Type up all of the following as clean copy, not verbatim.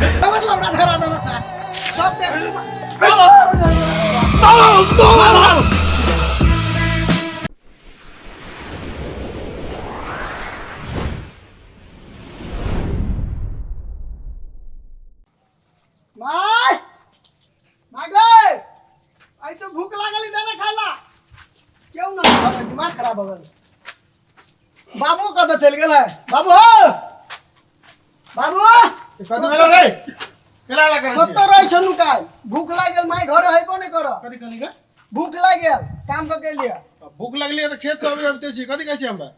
खबर लौड़ा धरा देना सार सब देख। My my गे, आइ तो भूख लागल इधर ना खाला क्यों ना हमर दिमाग खराब हो गेल। बाबू कतऽ चलि गेल है? बाबू हो, बाबू। कथी भेलो रे? केला ला करै छी? कतऽ रहै छौ नुकायल? भूख लागि गेल माय, घरे हेबो नहि कर। कथी कहली गे? भूख लागि गेल, काम कऽ के लिए। भूख लगली तऽ खेत से अबै अबिते छी। कथी कहै छी हमरा?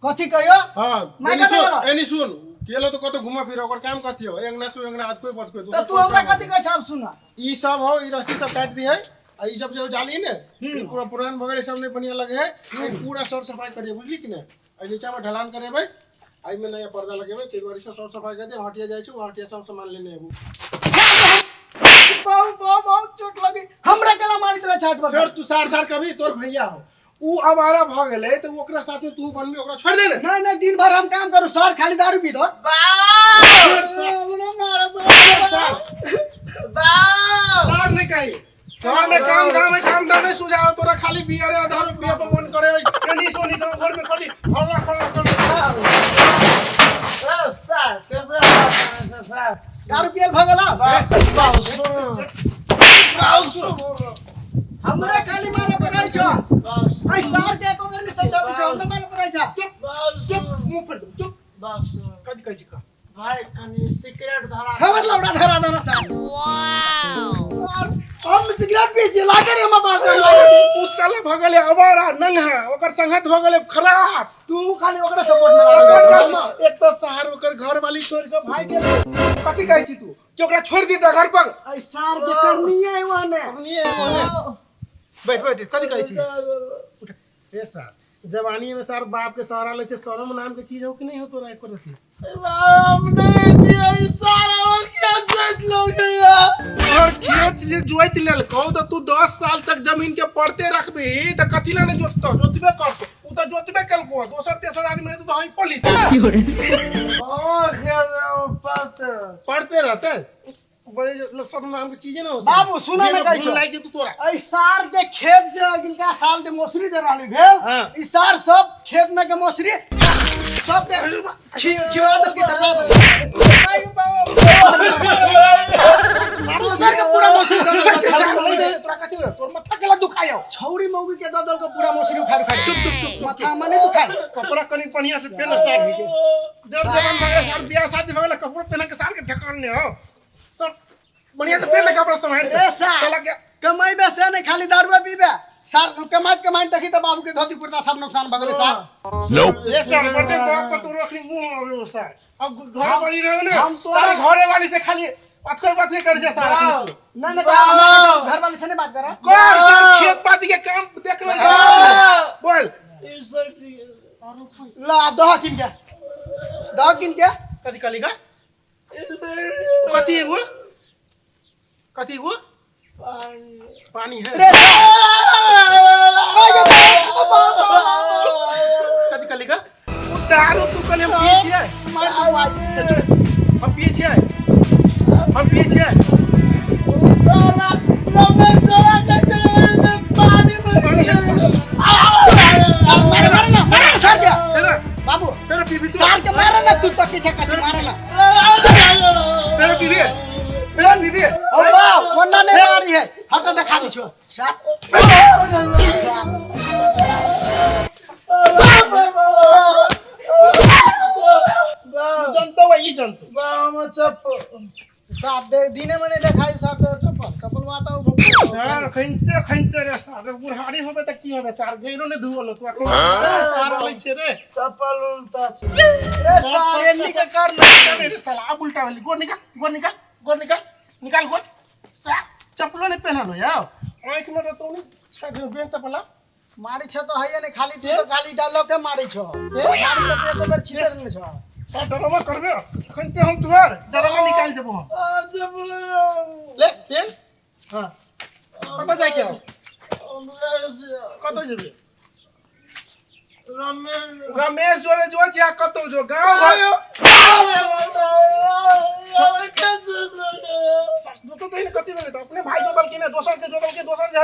कथी कहियो? हाँ। माय एनी कतऽ सुन। गेलो? एनी सुन, गेलो तऽ कतौ घुमा फिर, ओकर काम कथी हो? अंगना से अंगना, आज कोई बात कोई। तऽ तू हमरा कथी कहै छौ? आब सुन। ई सब हो, ई रस्सी सब काट दी है आ ई सब जो जाली ने, ई पूरा पुरान भऽ गेलै, सब नहीं बढ़िया लगे है। ई पूरा सर सफाई करिए, बुझली कि ने? एहि नीचा में ढलान करेबै, एहिमे नया पर्दा लगेबै, ताहि दुआरे सब सर सफाई कर दे। हटिया जाइ छी, ओ हटिया सब सामान लेने आबू। बहुत बहुत बहुत चोट लगी हमरा। केला मारित रहे छाट पर? सर तू सार सार कभी तोर भैया हो, ऊ आवारा भऽ गेलै तऽ ओकरा साथ में तू बनबी, ओकरा छोड़ि दे ने। नहीं नहीं, दिन भर हम काम करू, सर खाली दारू पी दो। सार सार नहीं कही, घर में काम धाम है, काम धाम नहीं सुझाव तोरा, खाली बियर है, दारू पिए पर मन करे। एनी सोनी गाँव घर में खाली हल्ला खल्ला कर। दारू पियल भऽ गेल आब? हमरा खाली मारे पड़ै छौ। ऐ सार के एको बेर नहीं समझाबै छौ, हमरा मारे पड़ै छौ। चुप चुप, मुंह पर चुप। कथी कहै छी कह। भाई, कनी सिगरेट धरा। खबर लौड़ा धरा देना सार। हम सिगरेट पी छी, लाकर हमरा पास रहे। उ साला भऽ गेलै आवारा नंगा, ओकर संगत भऽ गेलै खराब। तू खाली ओकरा सपोर्ट में लागल। एक तऽ शहर ओकर घर वाली छोड़ के भाग गेलै। कथी कहै छी तू कि ओकरा छोड़ दी घर पर? ऐ सार के करनी है ओने। बैठ बैठ, कथी कहै छी? उठ। ए सार, जवानी में सार बाप के सहारा लै छै, शरम नाम के चीज हो कि नहीं हो तोरा एको रति? हम नहीं दिया, ई सारा और क्या सोच लोगे यार? और खेत जे जोति लेलकौ तऽ तू 10 साल तक जमीन के पड़ते रखबही तऽ कथी लए नहि जोततौ? जोतबे करतौ। उ तऽ जोतबे केलकौ। दोसर तेसर आदमी रहतौ तऽ हई पोली। हाँ, खेत पड़ते। पड़ते रहते बड़े सब नाम के चीजे ना हो। बाबू, सुना ना कहै छौ। लागि जेतौ तोरा। ऐ सार के खेत जे अगिलका साल जे मौसरी दे रहली भेल, ई सार सब खेत में के मौसरी सब के खिवा दल के चपा दल। दोसर के पूरा मौसरी दे देलकै। तोरा कथी हो? तोर माथा केला दुखायो? छौरी मौगी के दऽ देलकै पूरा मौसरी उखाड़ उखाड़। चुप चुप चुप चुप। माथा में नहीं दुखाई? कपड़ा कनी बढ़िया से पहन सार के। जब जवान भऽ गेलै सार, बियाह शादी भऽ गेलै, कपड़ा पहन के सार के ढकान ने हो। सब बढ़िया से पहन ले कपड़ा सम्हार के। रे सार। चला के कमाइबे से नहीं, खाली दारुए पीबे सार। कमाइत कमाइत देखी तऽ बाबू के धोती कुर्ता सब नुकसान भऽ गेलै सार। ए सार, बटे तो पर तोर अखनी मुंह आवे हो सार। अब घर वाली रहो ने। हम तोरा- सारे घरे वाली से खाली अथकोई बात कर जे सार अखनी। नहीं नहीं, तऽ हमरा घर वाले से नहीं बात करा। कर सार, खेत पाती के काम देख ले, बोल। ला दह किन के, दह किन के। कथी कहली का? कथी एगो, कथी एगो पानी है? रे कथी कहली का? उ दारू तू कहले हम पिए छियै। मार दो भाई। हम पिए छियै, हम पिए छियै। पानी है। सार मारे, मारे ना, मारे ना सार के। तेरा बाबू। तेरा पीबी तू। सार के मारे ना तू तो पीछे कथी मारे ना। तेरा पीबी, तेरा पीबी। ओ वाह, कोना नहीं मारी है, हट देखा दी छो सार। जनतो वही जनतो। सार दे दिने में नहीं देखाई सार तो चप्पल चप्पल माता हूँ। सार खंचे खंचे रे सार, बुढ़ारी होबे त की होबे सार? गैरो ने धुअलो तू अखन सार लै छे रे। चप्पल उल्टा छै। रे सार, एन्नी के कर ना। मेरे साला, अब उल्टा वाली गोर निकाल, गोर निकाल, गोर निकाल, निकाल गोर। सार चप्पलो नहीं पहनलो यार, आँख में तो नहीं छह बेच चप्पला। मारी छो तो है नहीं, खाली तू तो खाली डालो के मारी छो, मारी तो एको बेर छितर नहीं छो। सार डरामा करबे खंचे, हम तुहर डरामा निकाल देबो हम। ले पेन। हां, कतऽ जाय के हौ? कतऽ जेबे? रमेश जोरे जो छै, कतौ जो गाँव घर।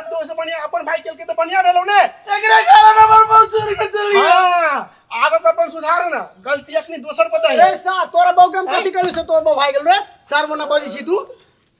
तो ओइसे बढ़िया अपन भाई केलकै तऽ बढ़िया भेलौ ने। एकरे कारण हमर बहू छोड़ के चल गेल। हाँ, आदत अपन सुधार ना, गलती अखनी दोसर पर दही। रे सार तोरा बहू के हम कथी कहलु से तोर बहू भाग गेल रे? सार मोना बजै छी तू,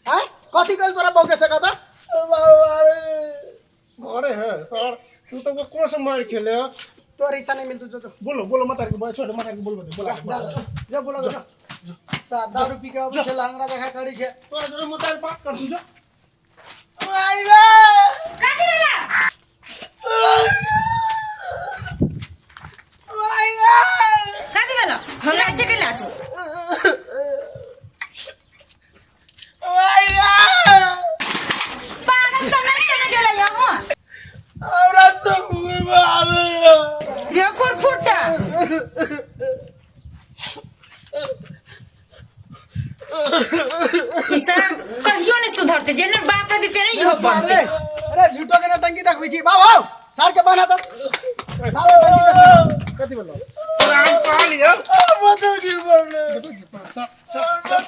हैं? कथी कहलु तोरा बहू के से कहता? अरे है सर, तू तो ककरो से मार खेले। तोर हिस्सा नहीं मिलतो, जो जो। बोलो बोलो मत आके छोड़, मत आके बोल बते, बोला जा जा बोलो जा। सार दारू पी के अबै छै, लहंगा देखा करी छै। तोरा जरे मत आके बात कर तू जो। भाई रे कथी भेला? भाई रे कथी भेला? चिल्ला छै केला तू? भाई रे पागल पागल केना गेलै यहाँ? हमरा सब मुँह में आवे। रे कुरफुटा। इंसान कहियो नहीं सुधरते, जेने बाप रे तेने इहो बनते। अरे अरे झूठो के नौटंकी देखबै छी। बाबू सार के बना दो। सार के नौटंकी देखबै। कथी बोलो? तोरा हम कहलियौ। बदल गिर पड़ले। सर सर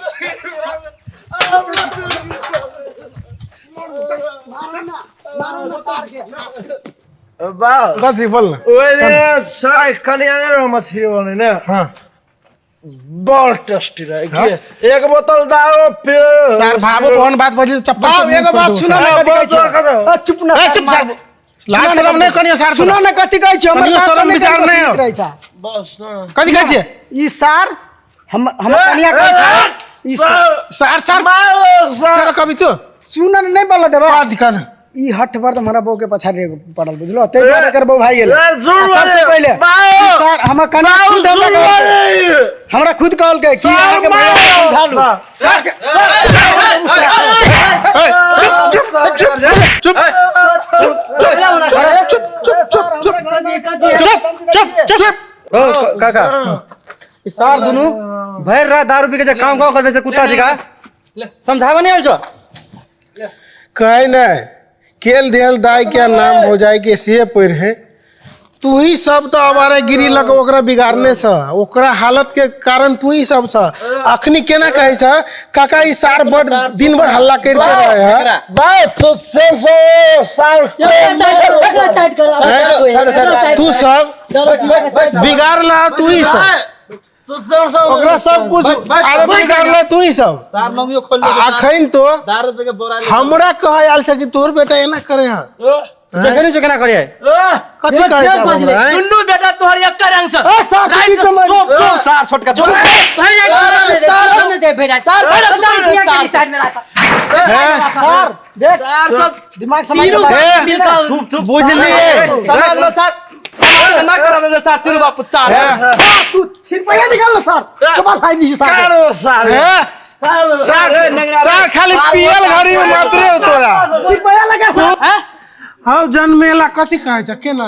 मारो ना, मारो ना सार के। बा कथी बोल ना? ओए रे कनिया ने रहो मछली बने ने। हां बड़ टेस्टी रहे। एक बोतल दारू फिर सर भाबो फोन बात बजली चप्पल बाबू एगो बात सुनो ना, कथी कहै जोर छै? कर दो। अ, चुप ना। ए, चुप सर, लाज शरम नहीं कनियो सर। सुनो ना कथी कहै छै? हमर कनियो बात शरम नहि विचार कनियो नहि हो। सुनैत रहै छै। बस ना। कथी कहै छियै? ई सार हम हमर कनिया कहै छै। ई सार सर सर मारो सर। सर कभी तू सुन ना, नहीं बोल देबा। कथी कहना? ई हठ पर हमरा बहू के पछाड़ी पड़ल बुझलो, तै दुआरे एकर बहू भागि गेलै। ए, झूठ आ सबसे बोले। पहिले बाबू। ई सार हमर कनिया बाबू, खुद हमरा झूठ कहलकै। बोले। हमरा खुद कहलकै कि सार अहाँके भैया मारो। समझालू। सार। सार के ए, चुप चुप चुप चुप चुप चुप चुप चुप चुप चुप चुप। ओ काका, ई सार दुनू भरि रात दारू पी के जे काम काम करते से कुत्ता जका समझावा नहीं आयल छौ? कहे नहीं केल देल दाई के नाम हो जाए के से पढ़ है। तू ही सब तो हमारे गिरी लग ओकरा बिगाड़ने छ, ओकरा हालत के कारण तू ही सब छ। अखनी केना कहै छ काका ई सार बड़ दिन भर हल्ला करते रहे है। बा तो से सो सार। तू सब बिगाड़ ला, तू ही सब तो से सो ओकरा सब कुछ आदत बिगाड़ ला तू ही सब। सार लौंगियो खोल ले। अखन तो दारू रुपए के बोरा ले। हमरा कहे आयल छ कि तोर बेटा एना करे है। देखै नहीं छौ केना करियै? कथी कहै छ हमरा, हैं? दुन्नू बेटा तोहर एकर रंग छ। ए, सार तू बीच में चुप चुप सार छोटका चुप। हैं? सार देख सार सब दिमाग समझ तीनों ए, बुझलिए समाज में सार समाज में ना करा दे सार तीनों बाप सार। हैं? तू सिर पे निकाल ना सार, कमाल फाइल दी सार। कारो सार। हैं? सार सार खाली पियल घड़ी में मात्रे हो तोरा। सिर पे लगा सार। हाँ जन्मेला कथी कहै छ केना?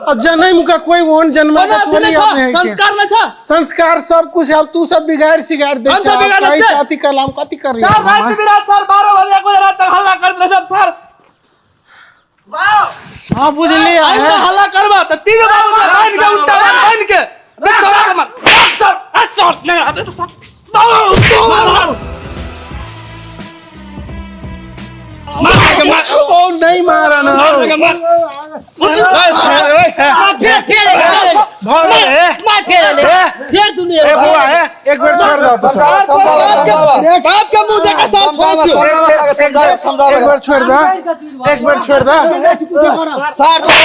अब जनम का कोई ओहन जन्मे कोना का अथी थोड़ी नहीं छ, अपने है के। संस्कार नहीं छ। संस्कार सब कुछ अब तू सब बिगाड़ सिगाड़ दे। हम सब बिगाड़ल छै। अथी कलाम कथी कर रही सार रात बिरात सार 12 बजे 1 बजे रात तक हल्ला करत रहत सार। हाँ बुझलिए। आई तो हल्ला करबा त तीनों बाबू तो बांध के उल्टा बांध बांध के बे चोरा के मार। चल आ चल नहीं आते तो सार। बाबू मार के मार। ओ नहीं मारा ना। मार के मार। ए सार ए भर ए मार फेर ले फेर दुनिया ए बुआ ए एक बेर छोड़ दो। समझावा समझावा। बाप के मुंह देखा सार छोड़ दियो। एक बार छोड़ दो, एक बार छोड़ दो। सार तू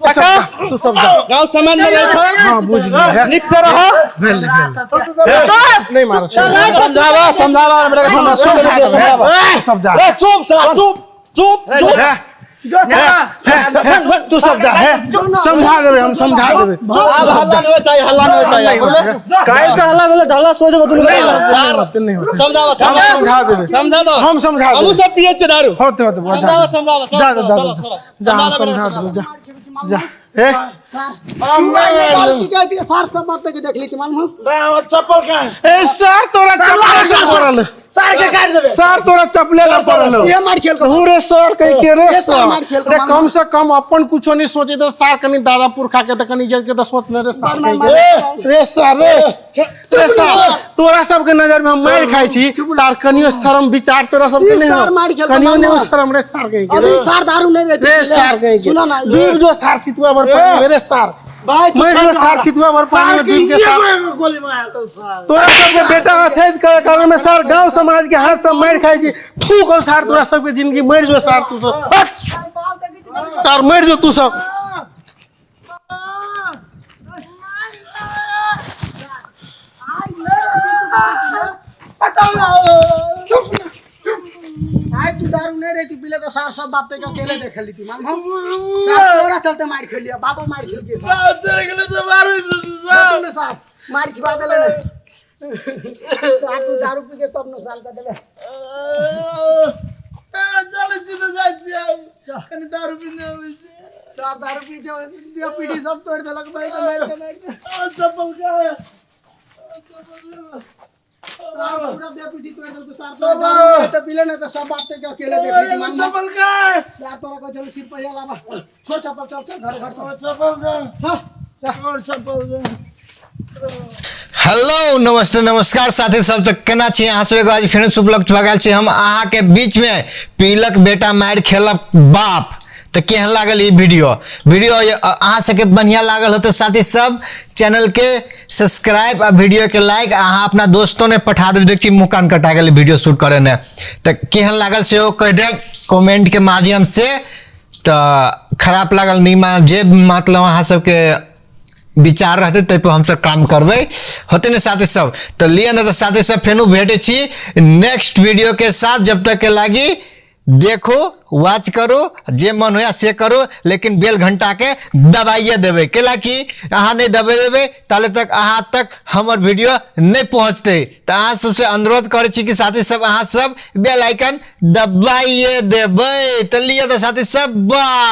सब जा, तू सब जा। गांव समाज में रहे छ। हाँ बुझ लिया। निक से रहो। भेल भेल नहीं मारो, छोड़ दो। समझावा समझावा हमरा के समझा सुन ले समझावा। तू सब जा। ए चुप साला चुप चुप चुप। हे, हे, हे, तू सब जा। हे समझा देबे, हम समझा देबे। अब हल्ला नहीं चाहिए, हल्ला नहीं चाहिए। काल्हि से हल्ला भेलै ढल्ला सोच देबो दुनू। नहीं होते। समझावा हम समझावा समझा देबे, समझा दो। हम समझा हमू देबे। सब पिए छे दारू। होते होते बुआ, जा समझावा समझावा। जा जा जा जा जा, हम समझा देबे। जा जा ए तू आइले दारू पी के आती है, सार सब बात के देख ली मालूम हो? बा चप्पल का ए सर तोरा चप्पल से पड़ल। सार के का काट देबे। सर तोरा चपले ला पड़लो। ये मार खेल तू रे सर कह के रे ये सर सर मार खेल के रे मार। कम से कम अपन कुछो नहीं सोचे तो सर कनी दादा पुरखा के तो कनी इज्जत के तो सोच ले रे सर मार, कह मार, के। रे सर रे रे सर तोरा सबके नजर में हम मार खाई छी सर कनियो शर्म विचार तोरा सबके ई नहीं सर हो। मार खेल के कनियो मार, नहीं मार। शर्म रे सर कह के अभी सार दारू नहीं रहती रे सर कह के सुना ना डूब जो सार सितुआ भर पानी में रे सर भाई तू मर छोड़ जो दे सार हमरा। सितुआ भर पानी सार में के डूब के ये सार एगो गोली मार दो सार। तोरा सबके बेटा अछैत के कारण में सर गांव समाज के हाथ से मार खाई छी थू को सार तोरा सबके जिंदगी मर जो सार तू सब हट! तार मर जो तू सब। आज तू दारू नहीं रहती पीले तो सार सब बाप के अकेले देख ली थी माम हम सार तोरा चलते मार खेल लिया बाबो मार खेल के सार। सार चले गेलै तऽ मारू सार। तूने सार मार खिवा देले ने सार तू दारू पी के सब नुकसान कर देले। एना चलै छी तऽ जाइ छी हम। कनी दारू पीने अबै छी। सार दारू पी जो दिया पीढ़ी सब तोड़ देलक भाई के मार के मार के। आ, चप्पल कहाँ है? सार पूरा दिया पीढ़ी तोड़ देलक सार तोरा दारू नहीं तो पीले ने तो सब बाप के अकेले देख ली थी माम। चप्पल कहाँ है? सार तोरा को चलो सिर पे लावा छोड़ चप्पल चल चल घर घर चल। चप्पल कहाँ है? चल और चप्पल कहाँ है? हेलो नमस्ते नमस्कार साथी सब, तो केना छी अहाँ सब? एगो आज फेर उपलब्ध भऽ गेल छी हम अहाँके बीचमे पीलक बेटा मारि खेलक बाप। तऽ केहन लागल ई वीडियो? वीडियो अहाँ सबके बढ़िआँ लागल होतै साथी सब, चैनलके सब्सक्राइब आ वीडियोके लाइक अहाँ अपना दोस्तो ने पठा देब। देखी मुँह कान कटा गेल वीडियो शूट करे ने, तऽ केहन लागल सेहो कहि देब कमेंटके माध्यम से। तऽ खराब लागल नहीं जे मतलब अहाँ सबके विचार रहते ताहि पर हमसब काम करबै होते ने साथी सब। तो लिअ ने तऽ साथी सब फेनो भेटै छी नेक्स्ट वीडियो के साथ। जब तक के लागी देखो वॉच करो जे मन होया से करो, लेकिन बेल घंटा के दबाइए देबै, कैला कि अहाँ नहीं दबेबै ताले तक अहाँ तक हमर वीडियो नहीं पहुँचतै। तऽ अहाँ सबसे अनुरोध करै छी कि साथी सब अहाँ सब बेल आइकन दबाइए देबै। तऽ लिअ तऽ साथी सब बाय।